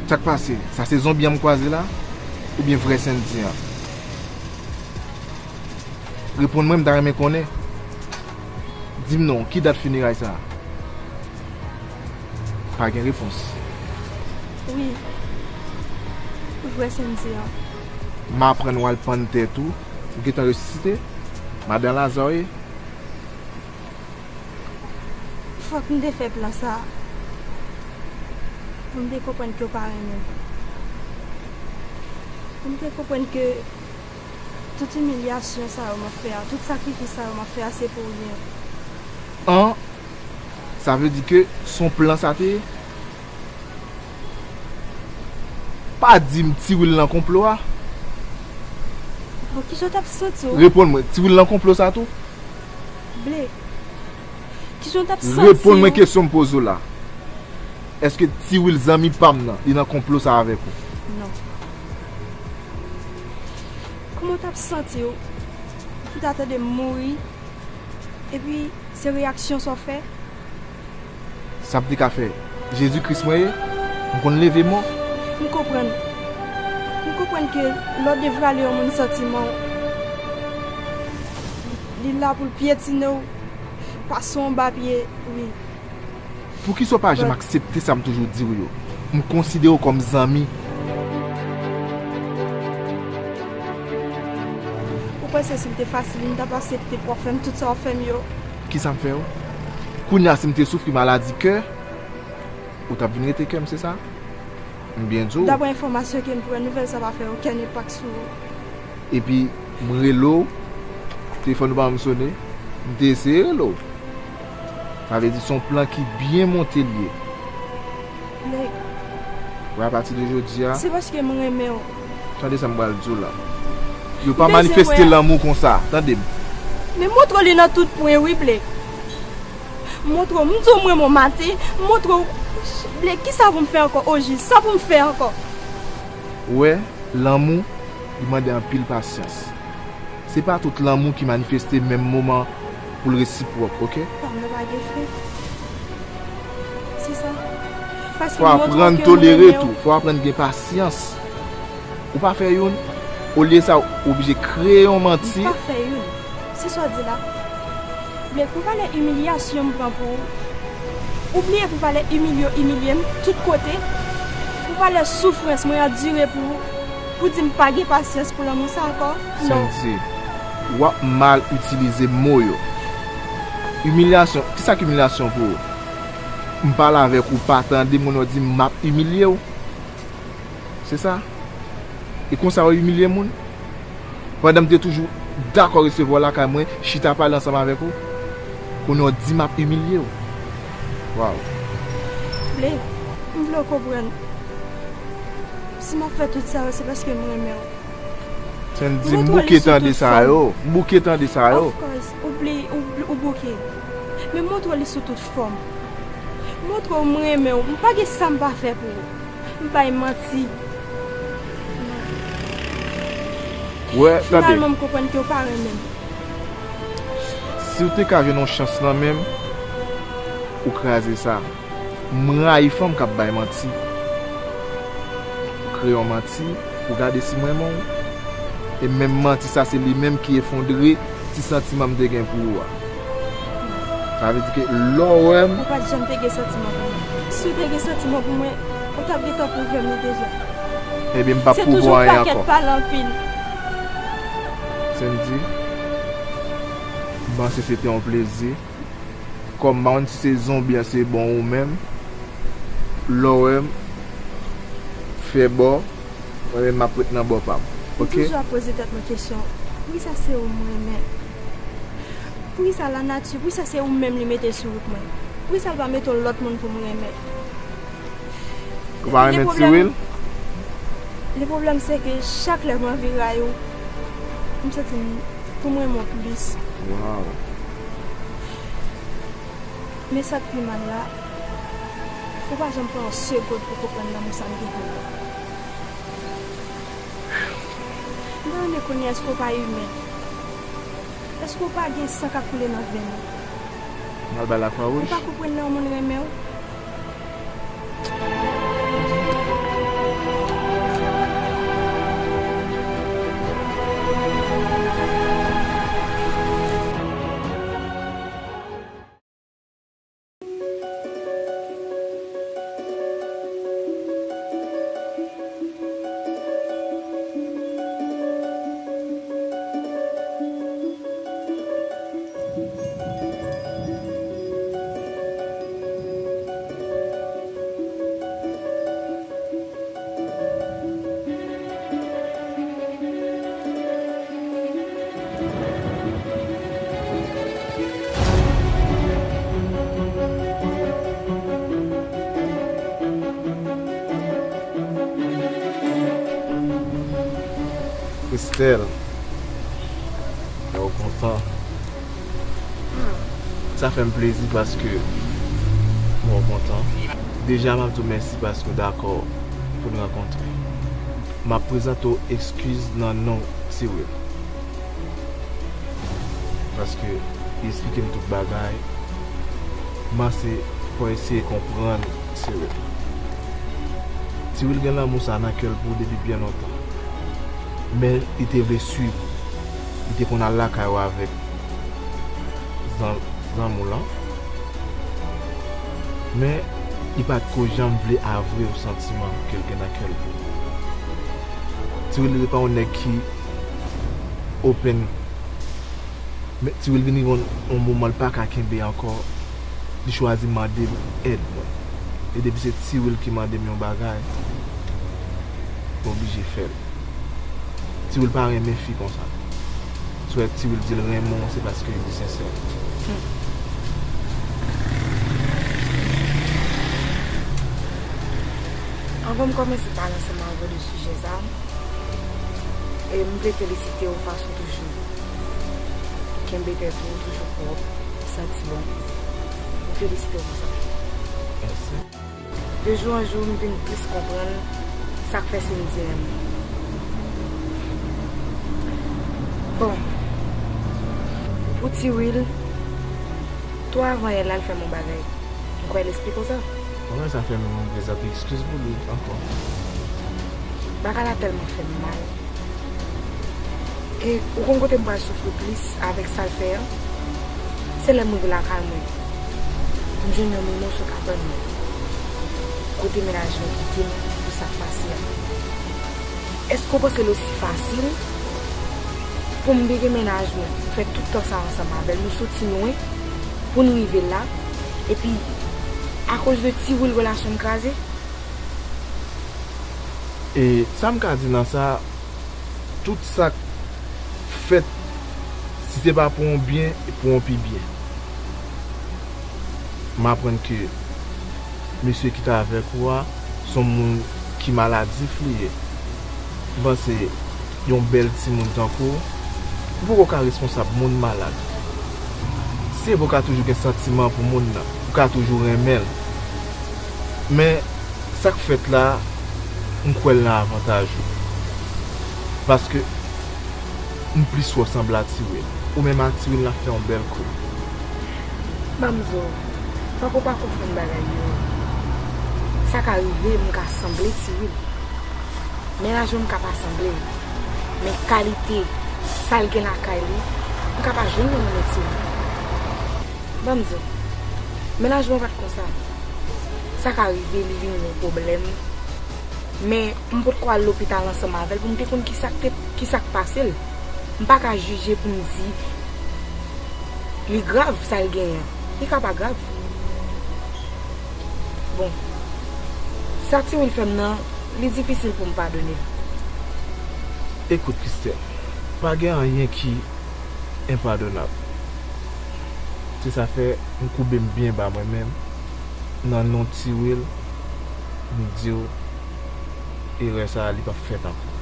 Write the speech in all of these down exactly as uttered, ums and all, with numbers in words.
Sa k pase? Sa se zonbi an m kwaze la? Oubyen vrè Sendy an? Reponn mwen, m ta renmen konnen. Di m non, ki dat fineray sa a? Pa gen repons. Wi. Vrè Sendy an. M aprann w al pann tèt ou. Ou gentan resisite? Madan Laza w ye? Fòk m te fè plan sa a. Pou m te konprann ke w pa renmen m. Pou m te konprann ke tout imilyasyon sa yo m ap fè a, tout sakrifis sa yo m ap fè a, se pou ryen. An, sa vle di ke se yon plan sa te ye? Pa di m Tiwil nan konplo a. Bon, kijan w t ap santi w? Reponn mwen, Tiwil nan konplo sa tou? Blake, kijan w t ap santi w? Reponn mwen kesyon m poze w la. Èske Tiwil zanmi pa m nan, li nan konplo sa avèk ou? Non. Kòman w t ap santi w pou w ta tande m mouri, epi se reyaksyon sa w fè? Sa m te ka fè? Jezi Kris mwen ye, m konn leve mò. M konprann. M konprann ke lè w devwale yon moun santiman w, li la pou l pyetine w, pase w anba pye, wi. Poukisa w pa janm aksepte sa m toujou di w yo? M konsidere w kòm zanmi. Ou panse si m te fasil, m t ap aksepte pou w ap fè m tout sa w ap fè m yo? Kisa m fè w? Kounye a, si m te soufri maladi kè, ou t ap vin rete kè m, se sa? M byen di w. Daprè enfòmasyon ke m pran, nouvèl sa pa fè okenn enpak sou ou. Epi, m rele w, telefòn ou pa janm sonnen, m te eseye rele w. Sa vle di se yon plan ki byen monte l ye. Blake. Wè, apati de jodi a. Se paske m renmen w. Tande sa m pral di w la. Yo pa manifeste lanmou konsa, tande m. Men montre w li nan tout pwen, wi, Blake. Montre w, m di w m renmen w maten, montre w, Blake, kisa pou m fè ankò, ojis, sa pou m fè ankò? Ou wè, lanmou, li mande anpil pasyans. Se pa tout lanmou ki manifeste menm moman pou l resipwòk, oke? Pa m nan pa gen fen. Se sa. Paske fò w aprann tolere tou, fò w aprann gen pasyans. Ou pa fè youn, olye sa, ou oblije kreye yon manti. M pa fè youn. Se sa w di la. Blake, pou valè imilyasyon m pran pou ou. Ou bliye pou valè imilye w imilye m tout kote. Pou valè soufrans mwen andire pou ou. Pou di m pa gen pasyans pou lanmou sa ankò. Non. Sendy, w ap mal itilize mo yo. Imilyasyon, kisa k imilyasyon pou ou? M pale avèk ou, pa tande m, kounye a w di m m ap imilye w. Se sa? E konsa w imilye moun? Pandan m te toujou dakò resevwa w lakay mwen, chita pale ansanm avèk ou, kounye a w di m ap imilye w. Waw. Blake, m vle w konprann. Si m ap fè tout sa yo, se paske m renmen w. Sendy, m bouke tande sa yo. M bouke tande sa yo. Of course, ou bli-, ou bli-, ou bouke. Men montre w li sou tout fòm. Montre w m renmen w. M pa gen sa m pa fè pou ou. M bay manti. Wè, tande. Finalman, m konprann ke w pa renmen m. Si w te ka jwenn yon chans nan men m, ou kraze sa. M rayi fanm k ap bay manti. Ou kreye yon manti, ou gade si m renmen w. E menm manti sa, se li menm ki efondre ti santiman m te gen pou ou a. Sa vle di ke lè w wè m. Ou pa t janm te gen santiman pou mwen. Si w te gen santiman pou mwen, ou t ap gentan pwouve m li deja. Ebyen, m p ap pwouve w anyen ankò. Se toujou pakèt pale anpil. Sendy, m panse se te yon plezi. Kòm m pa konn si se zonbi an se bon ou menm, lè w wè m, fè bò, mwen menm m ap ret nan bò pa m. Oke? M toujou ap poze tèt mwen kesyon, poukisa se ou m renmen? Poukisa lanati, poukisa se ou menm li mete sou wout mwen? Poukisa l pa mete yon lòt moun pou m renmen? Ou pa renmen Tiwil? Le pwoblèm se ke chak lè m anvi rayi w, m santi m pou m renmen w plis. Waw. Men sa k pi mal la, ou pa janm pran yon segonn pou konprann lanmou sa m gen pou ou. M ta renmen konnen èske w pa imen? Èske w pa gen san k ap koule nan venn ou? M al bay Lakwa Wouj. Ou pa konprann lè yon moun renmen w? Christelle, lè w kontan, sa fè m plezi paske mwen kontan. Deja, m ap di w mèsi paske w dakò pou n rankontre. M ap prezante w eskiz nan non Tiwil. Paske li esplike m tout bagay. Kòmanse pou eseye konprann Tiwil. Tiwil gen lanmou sa nan kè l pou ou depi byen lontan. Men li te vle swiv ou. Li te konn al lakay ou avèk zan-, zanmi w lan. Men li pa t ko janm vle avwe w santiman ke l gen nan kè l pou ou. Tiwil li pa yon nèg ki open. Men Tiwil vin rive yon, yon moman l pa ka kenbe ankò. Li chwazi mande m èd mwen. E depi se Tiwil ki mande m yon bagay, m oblije fè l. Tiwil pa renmen fi konsa. Si w wè Tiwil di l renmen w, se paske li sensè. Anvan m kòmanse pale ansanm avè w de sijè sa, e m vle felisite w fason toujou kenbe tèt ou, toujou pwòp, santi bon. M felisite w pou sa. Mèsi. De jou an jou, m vin plis konprann sa k fè Cindy renmen w. Bon, pou Tiwil, tou avan yè la, l fè m yon bagay. M kwè l esplike w sa. Mwen menm sa fè m prezante eskiz pou li ankò. Bagay la tèlman fè m mal. E ou konn kote m pral soufri plis avèk sa l fè an? Se lè m rive lakay mwen, m jwenn yon memo sou kabann mwen, kote mennaj mwen kite m pou sa k pase a. Èske w panse l osi fasil pou m bege mennaj mwen, m fè tout tan sa ansanm avè l, nou soti lwen pou n rive la, epi akoz de Tiwil relasyon n kraze? E sa m ka di nan sa, tout sa k fèt, si se pa pou yon byen, e pou yon pi byen. M aprann ke mesye ki t avèk ou a, se yon moun ki maladif li ye. M panse yon bèl timoun tankou w, ou poko ka responsab moun malad. Se vre w ka toujou gen santiman pou moun nan, ou ka toujou renmen l. Men, sa k fèt la, m kwè l nan avantaj ou. Paske m plis wè w sanble a Tiwil. Ou menm a Tiwil n ap fè yon bèl koup. Ban m di w, fòk ou pa konfonn bagay yo. Sa ka rive m ka sanble Tiwil. Mennaj mwen m ka pa sanble l. Men kalite sa l gen lakay li, m ka pa jwenn li nan men Tiwil. Ban m di w, mennaj mwen pa t konsa. Sa ka rive li vin yon pwoblèm. Men m potko al lopital ansanm avè l pou m te konn kisa k te, kisa k pase l. M pa ka jije pou m di li grav sa l genyen an. Li ka pa grav. Bon, sa Tiwil fè m nan, li difisil pou m padone l. Ekout, Christelle, pa gen anyen ki enpadonab. Se sa fè m koube m byen ba mwen menm. Nan non Tiwil, m di w, erè sa a, li p ap fèt ankò.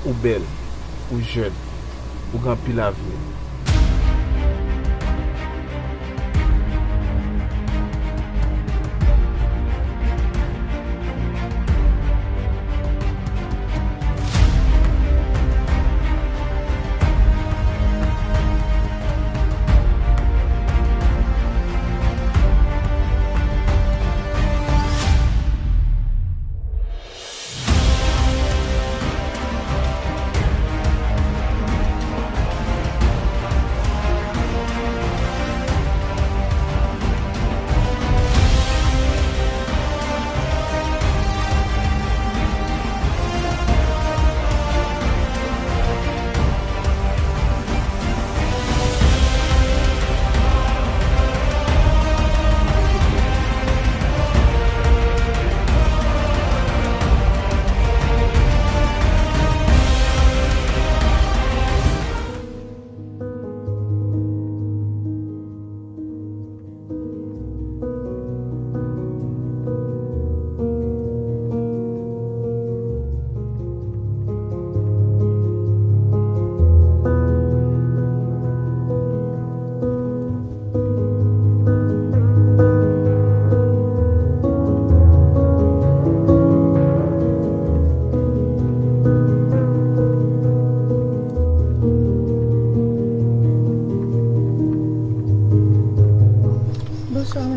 Ou bèl, ou jèn, ou gen anpil avni.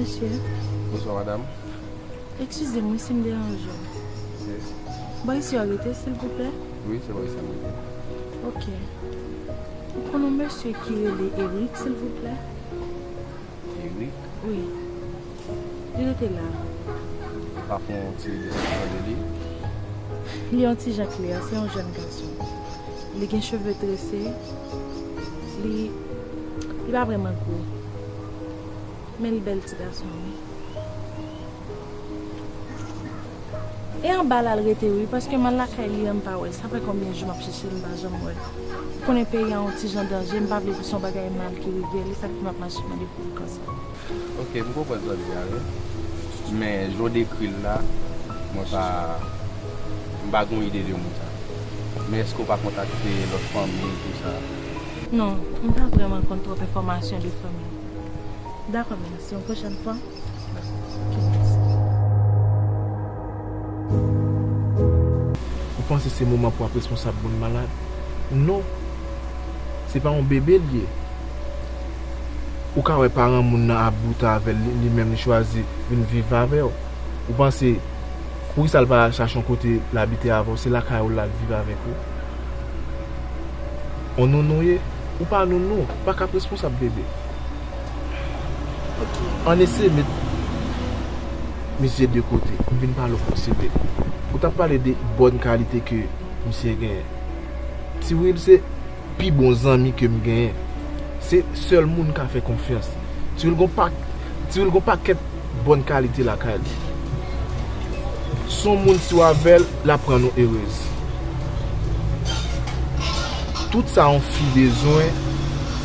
Mesye, Bonswa, madanm. Eskize m wi si m deranje w. Ok. Bò isi w rete, silvouplè? Wi, se bò isi m rete. Ok. Ou konn yon mesye ki rele Eric, silvouplè? Eric, Wi. Li rete la. ou ka fè yon ti deskripsyon de li? Li yon ti jan klè, se yon jèn gason. Li gen cheve trese. Li, li pa vrèman gwo. Men li bèl ti gason, wi. E anba la l rete, wi, paske m al lakay li an, m pa wè l. Sa fè konbyen jou m ap chèche l, m pa janm wè l. Ou konnen peyi a yon ti jan danje, m pa vle pou se yon bagay mal ki rive l, e sa k fè m ap mache mande pou li konsa. Ok, m konprann sa w di a, wi. Men, jan w dekri l la, mwen pa, m pa gen yon ide de moun sa. Men èske w pa kontakte lòt fanmi, tou sa? Non, m pa vrèman konn twòp enfòmasyon de fanmi. Dakò, mèsi. Yon pwochèn fwa. Ok, mèsi. Ou panse se moman pou w ap responsab moun malad? Non. Se pa yon bebe l ye. Ou ka wè paran moun nan ap bout avè l, li, li menm li chwazi vin viv avè w. Ou panse, poukisa l pa chache yon kote l abite avè w? Se lakay ou l al viv avèk ou. On nounou ye? Ou pa nounou, ou pa ka ap responsab bebe. Ok. Ann eseye met misye de kote. M vin pale w pou sere. Ou t ap pale de bòn kalite ke misye genyen. Ti Wil se pi bon zanmi ke m genyen. Se sèl moun m ka fè konfyans. Ti Wil gon pa, Ti Wil gon pakèt bòn kalite lakay li. Se yon moun, si w avè l, l ap rann ou erez. Tout sa yon fi bezwen,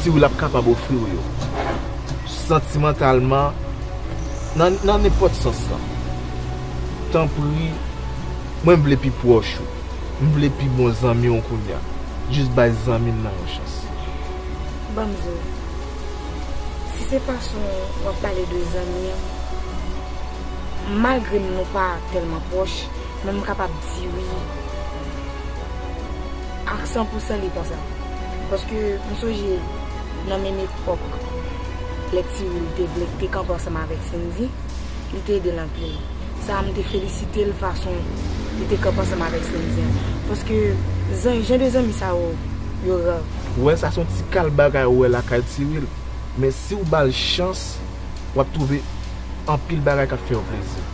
Ti Wil ap kapab ofri w yo. Santimantalman, nan, nan nenpòt sans lan. Tanpri, mwen m vle pi pwòch ou. M vle pi bon zanmi w kounye a. Jis bay zanmi m nan yon chans. Ban m di w, si se fason w ap pale de zanmi an, malgre nou pa tèlman pwòch, men m kapab di wi, ak san pou san li konsa. Paske m sonje nan menm epòk, lè Ti Wil te vle, te kanpe ansanm avèk Sendy, li te ede l anpil. Sa a, m te felisite l fason li te kanpe ansanm avèk Sendy an. Paske zan, jan de zanmi sa yo, yo ra. Ou wè, sa se yon ti kal bagay ou wè lakay Ti Wil. Men si w ba l chans, w ap twouve anpil bagay k ap fè w plezi.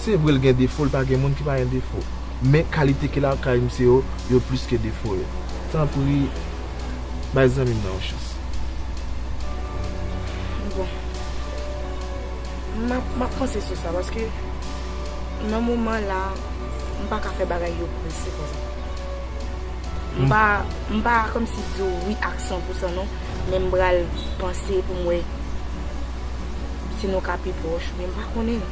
Se vre, l gen defo, l pa gen moun ki pa gen defo. Men kalite ki lakay misye yo, yo plis ke defo yo. Tanpri, bay zanmi m nan yon chans. Bon. M ap, m ap panse sou sa, paske nan moman la, m pa ka fè bagay yo prese konsa. M pa, m pa kòmsi di w wi ak san pou san non, men m pral panse pou m wè si nou ka pi pwòch, men m pa konnen.